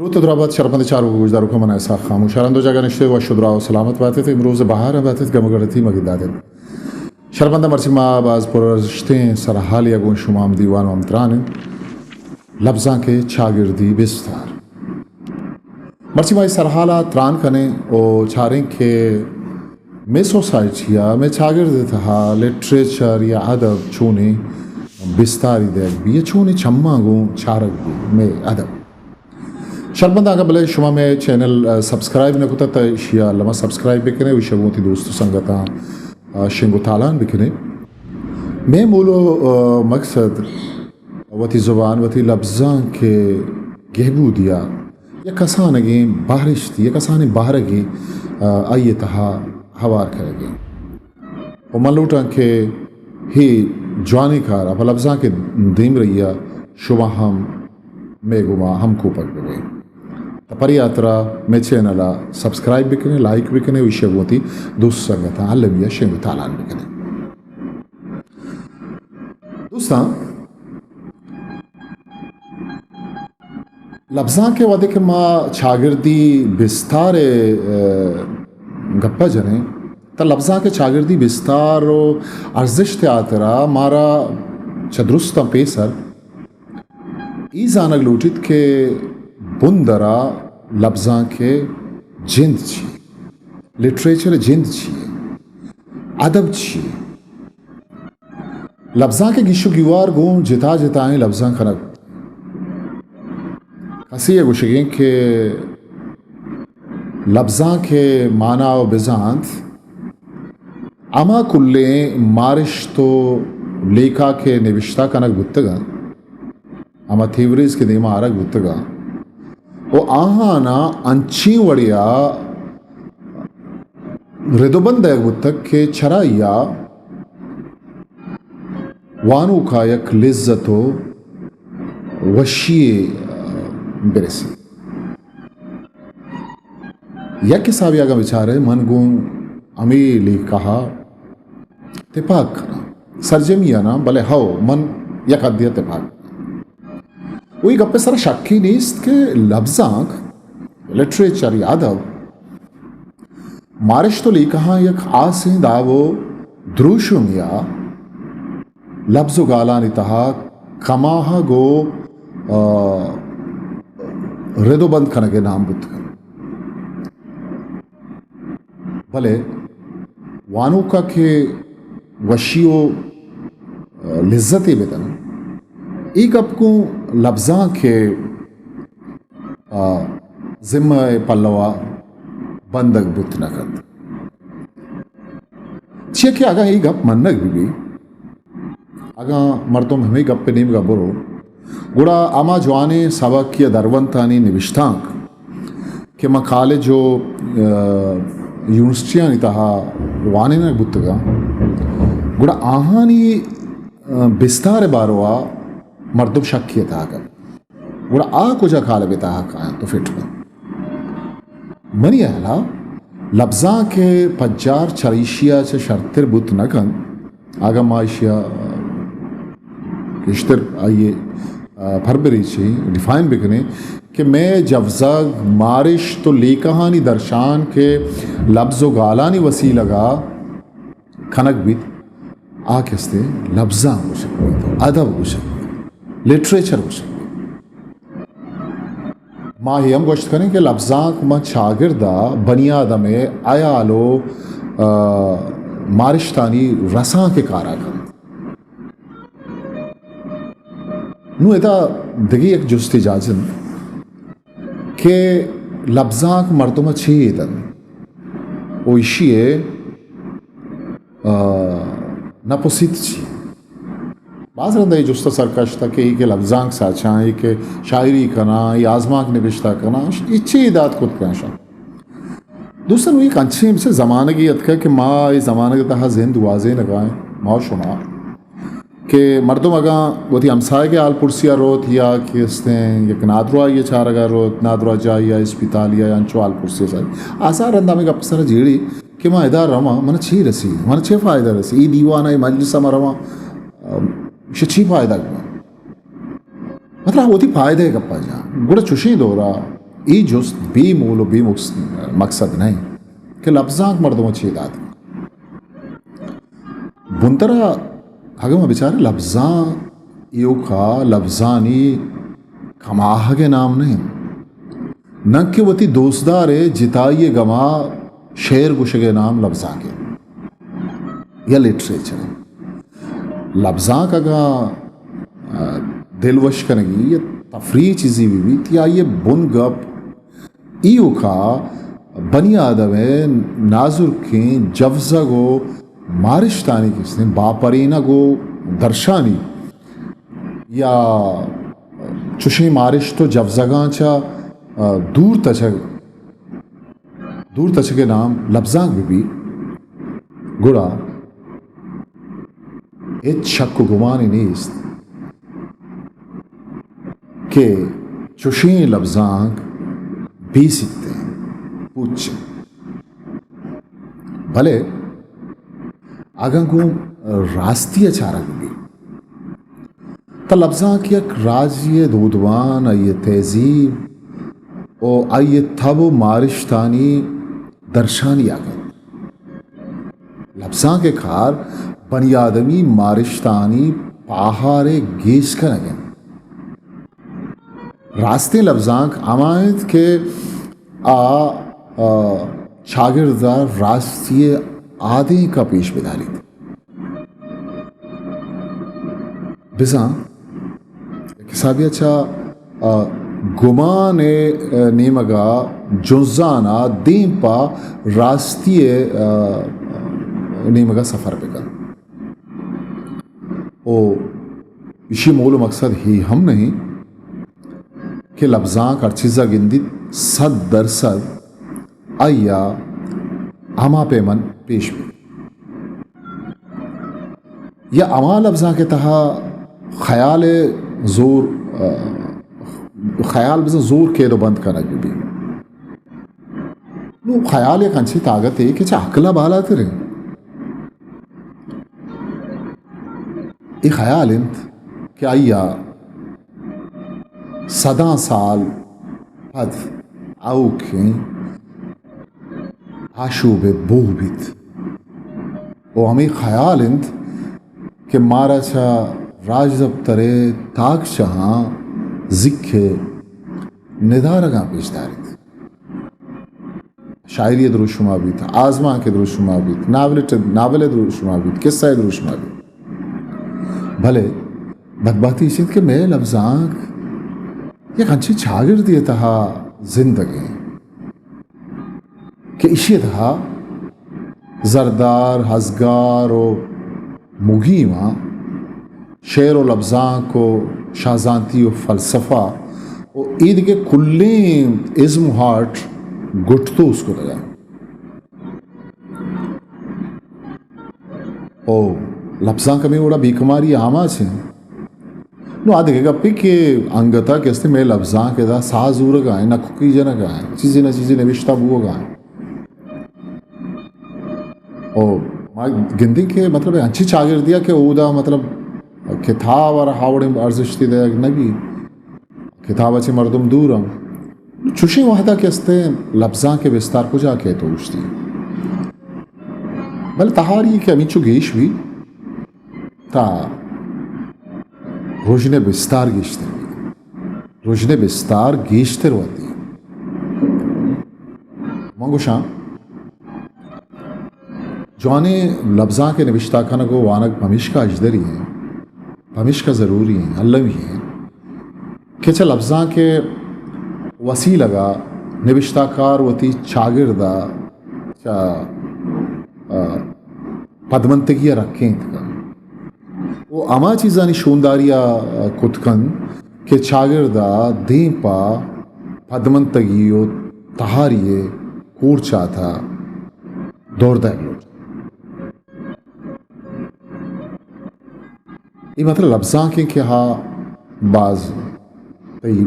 دروت ءُ دراہ بات شرپند چاروک ءُ گوشداروکاں، من اسحاق خاموش ءَ رند ءُ جاگہ نشتگ، وش ءُ دراہ ءُ سلامت بات ات۔ امروز بہار ءَ بات ات، گم ءُ گڑتی مہ گندات ات۔ شرپند ءَ مرچی ما باز پرارشتیں سرحالے ءَ گوں شما ہم دیوان ءُ ہم تران ایں۔ لبزانک ءِ چاگردی بستار۔ مرچی ما اے سرحال ءَ تران کنیں ءُ چاریں کہ مئے سوسائٹی ءَ، مئے چاگرد ءِ تہا لٹریچر یا ادب چونیں بستاری دئیگ بی یا چونیں چماں گوں چارگ بی مئے ادب۔ شرپند، اگاں بلے شما مئے چینل، آ، سبسکرائب نہ کتگ تہ ایشی ءَ الما سبسکرائب بکنے ءُ ایشی ءَ گوں وتی دوست ءُ سنگتاں، آ، شنگ ءُ تالان بکنے۔ مئے مول ءُ، آ، مقصد وتی زبان، وتی لبزانک ءِ گہبودی ءَ یک کسانگیں بہرشتی، یک کسانیں بہرگے، آ، آئی ءِ تہا ہوار کنگیں۔ ءُ من لوٹاں کہ اے جوانیں کار ءَ پہ لبزانک ءِ دیمرئی ءَ شما ہم مئے گوما ہمکوپگ بہ بئے۔ تہ پرے ہاترا مئے چینل ءَ سبسکرائب بکنے، لائک بکنے ءُ ایشی ءَ گوں وتی دوست سنگتاں المی ءَ شنگ ءُ تالان بکنے۔ دوستاں، لبزانک ءِ وہدے کہ ما چاگردی بستار ءِ، آ، گپ ءَ جنیں، تہ لبزانک ءِ چاگردی بستار ءُ ارزشت ءِ ہاترا مارا چہ درستاں پیسر اے زانگ لوٹیت کہ بندر ءَ لبزانک ءِ جند چی، لٹریچر ءِ جند چی، ادب چی؟ لبزانک ءِ گیش ءُ گیوار گوں جتا جتائیں لبزاں کنگ۔ کسے ءَ گوشگیں کہ لبزانک ءِ مانا ءُ بزانت ہما کلیں مارشت ءُ لیکہ کہ نبشتہ کنگ بوتگ انت، ہما تھیوریز کہ دیما آرگ بوتگ انت ءُ آہاناں انچیں وڑے ءَ رد ءُ بند دئیگ بوتگ کہ چرائی ءَ وانوک ءَ یک لذت ءُ وشی یے برسیت۔ یک حسابے اگاں بچارئے، من گوں ہمے لیکہ ءَ تپاک کناں، سرجمی ءَ نہ، بلے ہو، من یک حدے ءَ تپاک کناں۔ ءُ اے گپ ءِ سرا شکے نیست کہ لبزانک، لٹریچر یا ادب، مارشت ءُ لیکہاں یک ہاسیں داب ءُ دروشمے ءَ لبز ءُ گالانی تہا کماہگ ءُ، آ، رد ءُ بند کنگ ءِ نام بوت کنت۔ بلے وانوک ءَ کہ وشی ءُ، آ، لذتے بدنت، اے گپ گوں لبزانک ءِ آ، ذمہ ءِ پلو ءَ بندگ بوت نہ کنت۔ چیا کہ اگاں اے گپ منگ بہ بیت، اگاں مردم ہمے گپ ءِ نیمگ ءَ برو، گڑا ہما جوانیں سبک یا درونتانی نبشتانک کہ ما کالج ءُ، آ، یونیورسٹیانی تہا وانینگ بوتگاں، گڑا آہانی، آ، بستار ءِ باروا مردم شکے ءِ تہا کنت۔ گڑا آ کجا کالب ءِ تہا کاینت ءُ فٹ کنت؟ منی ہیال ءَ لبزانک ءِ پجار چریشی ءَ چہ شرتر بوت نہ کنت۔ اگاں ما ایشی ءَ گیشتر آئی ءِ، آ، پربریچیں، ڈیفائن بکنیں کہ مئے جوزگ مارشت ءُ لیکہانی درشان کہ لبز ءُ گالانی وسیلگ ءَ کنگ بیت، آ کہ استیں لبزانک گوشگ بیت، ادب گوشگ بیت، لٹریچر گوشگ بیت۔ ما اے ہم گوشت کنیں کہ لبزانک ماں چاگرد ءَ بنی آدم ءِ ہیال ءُ، آ، مارشتانی رسانک ءِ کار ءَ کنت۔ نوں ادا دگہ یک جستے جاز انت کہ لبزانک مردم ءَ چے دنت ءُ ایشی ءِ، آ، نپ ءُ سیت چی؟ باز رند ءَ اے جست ءَ سر کشتگ کہ اے کہ لبزانک ساچاں، اے کہ شاعری کناں، اے آزمانک نبشتہ کناں، اے چے دات کت کناں شاں؟ دوستاں، یک انچیں بس زمانگے اتکگ کہ ما اے زمانگ ءِ تہا زند گوازینگ ءَ ایں، ما ءُ شما، کہ مردم اگاں وتی ہمساہگ ءِ حال پرسی ءَ روت یا کہ استیں یک نادراہی ءِ چارگ ءَ روت، نادراہ جاہی ءَ، اسپتالے ءَ، انچو حال پرسی ءَ سر، آسا رند ہمے گپ ءِ سر ءَ جیڑی کہ ما ادا رواں، من چی رسی، من چی فائدہ رسی، اے دیوان ءَ، اے مجلس ءَ ما رواں، ام، شہ چی فائدہ بنت؟ مطلب، وتی فائدہ ءِ گپ ءَ جاں۔ گڑا چوشیں دور ءَ اے جست بے مول و بے مقص-، مقصد نہ انت کہ لبزانک مردم ء چے دات۔ بنترا اگاں ما بچاریں لبزاں ایوکا لبزانی کماہگ ء نام نہ انت، نہ کہ وتی دوستدار ء جتائی ء گما شعر گوشگ ء نام لبزانک انت یا لٹریچر انت۔ لبزانک اگاں، آ، دل وش کنگی یا تفریح چیزی بہ بیت یا آئی ء بن گپ ایوکا بنی آدم ء نازرکیں جوزگ و مارشتانی کسیں باپرینگ و درشانی یا چشیں مارشت و جوزگاں چہ، آ، دور تچگ، دور تچگ ء نام لبزانک بہ بیت، گڑا ہچ شک و گمانے نیست کہ چشیں لبزانک بے سیت انت، پوچ انت۔ بلے اگاں گوں راستی ء چارگ بہ بیت، تہ لبزانک یک راجی ء دودمان، آئی ء تہذیب و آئی ء تب و مارشتانی درشانی آک انت۔ لبزانک ء کار بنی آدمی مارشتانی پاہار ء گیش کنگ انت۔ راستیں لبزانک ہما انت کہ آ، آ، چاگرد ء راستی ء آدینک ء پیش بداریت۔ بزاں یک حسابے ء چہ، آ، گمان ء، آ، نیمگ ء جنزان ء دیم پہ راستی ء، آ، نیمگ ء سفر بکن۔ او ایشی مول و مقصد ہی ہم نہیں کہ لبزانک ہر چیز ء گندیت صد درصد آئی ء ہما پیمن پیش بیت۔ یا ہما لبزانک ء تہا خیال ء زور، آ، خیال بزاں زور قید و بند کنگ بہ بیت۔ نوں خیال یک انچیں تاگتے کہ چہ عقل ء بالاتر انت۔ اے خیال انت کہ آئی ء صداں سال پد آؤکیں آشوب ء بوہ بیت۔ و ہمے خیال انت کہ مارا چہ راجدپتر ء تاکچہاں زیک ء ندارگاں پیش داریت۔ شاعری ء دروشم ء بیت، آزمانک ء دروشم ء بیت، ناول ء، ناول ء دروشم ء بیت، قصہ ء دروشم ء بیت۔ بلے بدبہتی ایش انت کہ مئے لبزانک یک انچیں چاگردے ء تہا زندگ انت کہ ایشی ء تہا زردار، ہزگار و مگیماں شعر و لبزانک و شاہزانتی و فلسفہ و ایدگہ کلیں ازم و ہاٹ گٹتوس کتگ انت۔ او لبزانک ہمے وڑا بے کماری آماچ انت۔ نوں آ دگہ گپے کہ انگتا کہ استیں مئے لبزانک ادا ساہ زورگا انت، نککی جنگا انت، چیزے نہ چیزے نوشتہ بوگا انت۔ او ما گندیں کہ مطلب انچیں چاگردیا کہ اودا مطلب کتاب ء را ہاوڑیں ارزشتے دئیگ نہ بیت، کتاب ء چہ مردم دور انت۔ چوشیں وہدا کہ استیں لبزانک ء بستار کجا کئیت و اوشتی؟ بلے تہاری کہ ہمینچو گیش بیت، تا رژن ء بستار گیشتر بیت۔ رژن ء بستار گیشتر وتی۔ من گوشاں، جوانیں لبزانک ء نبشتہ کنگ و وانگ پمیشکا اژدری انت، پمیشکا ضروری انت، المی انت کہ چہ لبزانک ء وسیلگ ء نبشتہ کار وتی چاگرد ء چہ، آ، پدمنتگی ء رکینت کنت و ہما چیزانی شونداری ء کت کنت کہ چاگرد ء دیم پہ پدمنتگی و تہاری ء کورچات ء دور دئیگ لوٹ۔ اے مطلب لبزانکیں کہ ہا باز تئی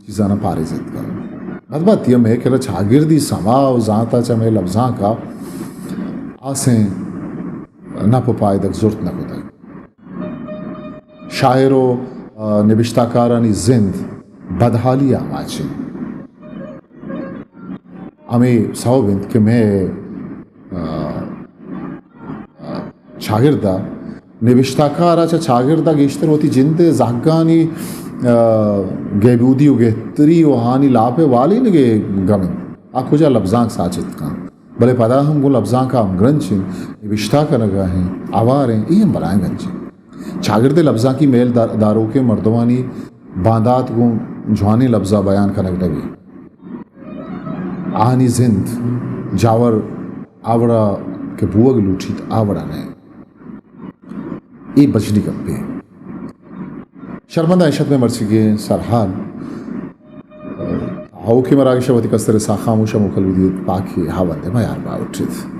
چیزانا پاریز اتکگ۔ بد بد یا مئے کرا چاگردی سما و زانتا چہ مئے لبزانکا آسیں نپ و پائدگ زرت نہ کتگ۔ شاعر و، آ، نبشتہ کارانی زند بدحالی آماچ انت۔ ہمے سوب انت کہ مئے، آ، آ، چاگرد ءَ نبشتہ کار ءَ چہ چاگرد ءَ گیشتر وتی جند ءِ زہگانی، آ، گہبودی و گہتری و آہانی لاپ ءِ والینگ ءِ گم انت۔ آ کجا لبزانک ساچت کنت؟ بلے پدا ہم گوں لبزانک ءَ ہمگرنچ انت، نبشتہ کنگ ءَ انت، ہوار انت، اے ہم بلاہیں گنجے۔ چاگرد ءِ لبزانکی میل دار-، داروکیں مردمانی باندات گوں جوانیں لبز ءَ بیان کنگ نہ بیت۔ آہانی زند جاور آ وڑا کہ بوگ لوٹیت، آ وڑا نہ انت۔ اے بجلی گپے۔ شرمندہ اشت میں مرچیگیں سرحال۔ آؤکیں مراگش ءَ وتی کستر ساخاموش ءَ موکل بدیت، پاکی ہاوند ءِ میار باوٹیت۔